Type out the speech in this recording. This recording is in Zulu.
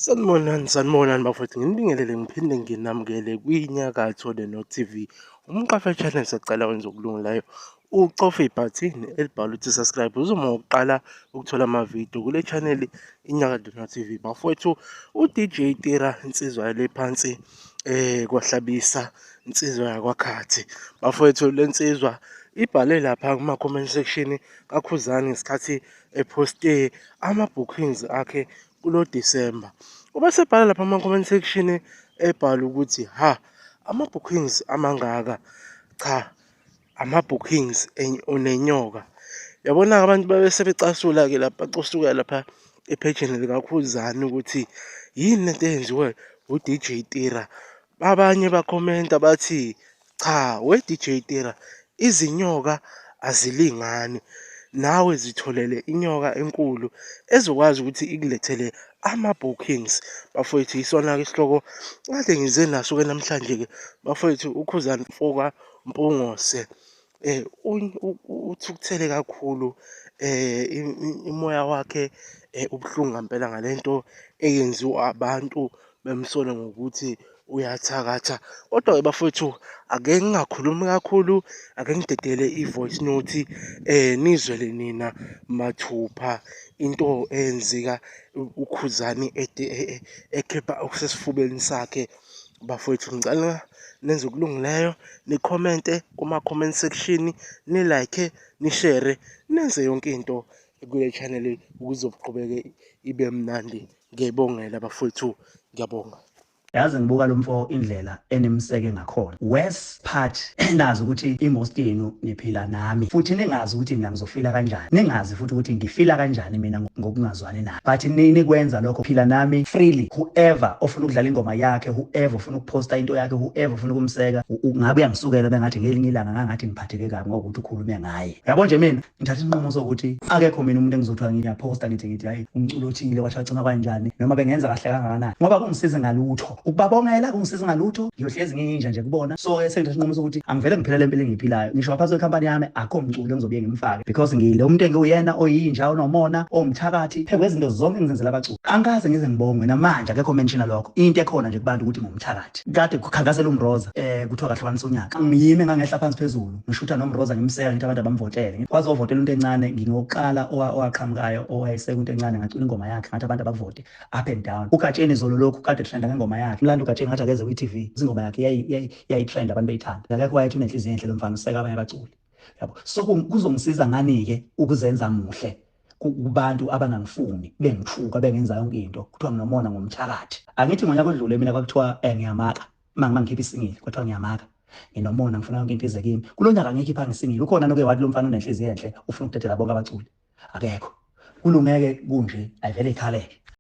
Sanibonani, sanibonani bafowethu, nginibingelele ngiphinde nginamukele kwiNyakatho The North TV. Umqafe channel siyacela wenze okulungileyo. Ucofe ibhathini elibhalwe ukuthi subscribe uzoma uqala ukuthola amavidiyo kule channel iNyakatho The North TV. Bafowethu, uDJ Tira insizwa yale phansi kwaHlabisa, insizwa yakwaKhathi. Bafowethu, le nsizwa ibhale lapha kuma comment section kaKhuzani ngesikhathi ephoste ama-bookings akhe kulo December. Ube sebhala lapha ama-comment section ebhala ukuthi ha ama-bookings amangaka, cha ama-bookings onenyoka. Yabona-ke abantu babe sebecasula-ke lapha, bacosuka lapha ephejini likaKhuzani ukuthi yini lento eyenziwe u-DJ Tira. Abanye bakhomenta bathi cha we DJ Tira, izinyoka azilingani, nawe zitholele inyoka enkulu ezokwazi ukuthi ikulethele ama-bookings. Bafowethu, yisona-ke isihloko kade ngize naso-ke namhlanje-ke bafowethu. UKhuzani Mfoka Mpungose uthukuthele kakhulu, umoya wakhe ubuhlungu ngampela ngalento eyenziwa abantu bemsola ngokuthi uyathakatha. Kodwa-ke bafowethu, ake ngingakhulumi kakhulu, ake ngidedele i-voice note nizwele nina mathupha into eyenzeka uKhuzani ekhipha okusesifubeni sakhe. Bafowethu, ngicela nenze okulungileyo, nikhomente kuma-comment section, ni-like, ni-share, nenze yonke into kule channel ukuze kuqhubeke ibe mnandi. Ngiyayibongela bafowethu, ngiyabonga. Yazi ngibuka lo mfo indlela enimseke ngakhona. Worse part, nazi ukuthi i-most yenu niphila nami futhi ningazi ukuthi mina ngizofila kanjani, ningazi futhi ukuthi ngifila kanjani mina ngokungazwani naye, but nikwenza lokho phila nami freely. Whoever ofuna ukudlala ingoma yakhe, whoever ofuna ukuphosta into yakhe, whoever ofuna ukumseka, ngabe uyangisukela bengathi ngelinye ilanga ngangathi ngiphatheke kabi ngokuthi ukhulume ngaye. Yabo nje mina ngithatha isinqumo sokuthi akekho mina umuntu engizothiwa ngiyaphosta ngithi hayi umculo othile kwathiwa cima kanjani noma bengenza kahle kangakanani, ngoba kungisiza ngalutho ukubabongela, kungisiza ngalutho, ngiyohlezi ngiyinja nje kubona. So ke sengithatha isinqumo sokuthi angivele ngiphile le mpilo engiyiphilayo. Ngisho ngaphansi kwekhampani yami akho mculo engizobuye ngimfake because ngile umuntu engiwuyena oyinja, onomona, owumthakathi phezu kwezinto zonke engizenzela abaculi. Angikaze ngize ngibongwe namanje, akekho mention lokho. Into ekhona nje kubantu ukuthi ngumthakathi. Kade kukhankasela uMroza kuthiwa kahlukanisa unyaka, ngiyimi engangehla phansi phezulu ngishutha noMroza, ngimseka, ngithi abantu abamvotele. Kwazovotela into encane, ngingokuqala owaqhamukayo owayeseka into encane, ngacula ingoma yakhe ngathi abantu abavote up and down. UGatsheni zolo lokhu kade trenda ngengoma yakhe, mlando uGatsheni ngathi akeze kwi-TV, ingoma yakhe yayitrend, abantu beyithanda. Akekho wayethi unenhliziyo enhle lo mfana, useka abanye abaculi yabo. So kuzongisiza ngani-ke ukuzenza muhle kubantu abangangifuni, bengithuka, bengenza yonke into, kuthiwa nginomona, ngomthakathi? Angithi ngonyaka odlule mina kwakuthiwa ngiyamaka uma ngikhipha isingile, kwathiwa ngiyamaka, nginomona, ngifuna yonke into ize kimi. Kulo nyaka ngikhipha ngisingile, ukhona noke wathi lo mfana unenhliziyo enhle, ufuna ukudedela bonke abaculi? Akekho. Kulungeke kunje, ayivele ikhaleke.